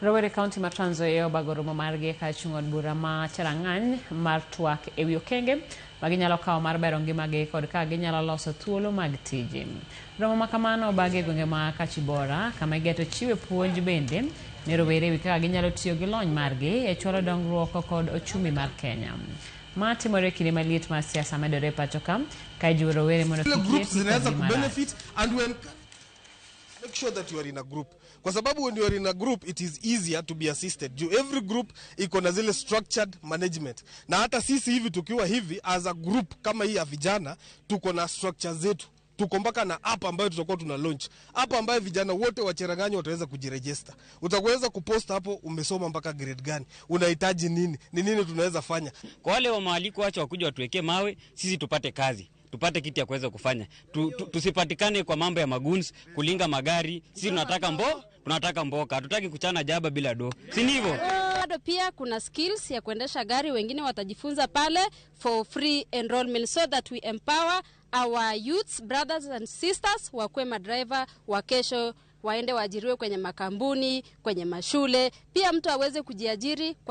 Rowere kaunti ma Trans Nzoia obago romo margi kar chung' od bura ma Cherang'any mar twak ewi okenge ma ginyalo kawo mar bero ngimagi kod kaka ginyalo loso thuolo mag tije. Romo ma kamano obagi e gwenge ma Kachibora kama igeto chiwe puonj bende ne rowere ewi kaka ginyalo tiyo gi lony margi e chwalo dongruok kod ochumi mar Kenya. Ma timore e kinde ma liet mar siasa medore e pacho ka, ka ijiwo rowere mondo Zile kik groups yeti kod zinaweza gima rach. kubenefit and when make sure that you are in a group, kwa sababu when you are in a group it is easier to be assisted juu every group iko na zile structured management. Na hata sisi hivi tukiwa hivi as a group kama hii ya vijana, tuko na structure zetu, tuko mpaka na app ambayo tutakuwa tuna launch, app ambayo vijana wote wa Cherang'any wataweza kujiregister. Utaweza kupost hapo umesoma mpaka grade gani, unahitaji nini, ni nini tunaweza fanya. Kwa wale wa maaliko, wacha wakuja watuwekee mawe, sisi tupate kazi, tupate kitu ya kuweza kufanya tusipatikane kwa mambo ya magoons kulinga magari. Sisi tunataka mboka, hatutaki kuchana jaba bila do, si ndivyo? Bado pia kuna skills ya kuendesha gari, wengine watajifunza pale for free enrollment so that we empower our youths, brothers and sisters, wakuwe madriver wa kesho, waende waajiriwe kwenye makampuni, kwenye mashule, pia mtu aweze kujiajiri kwa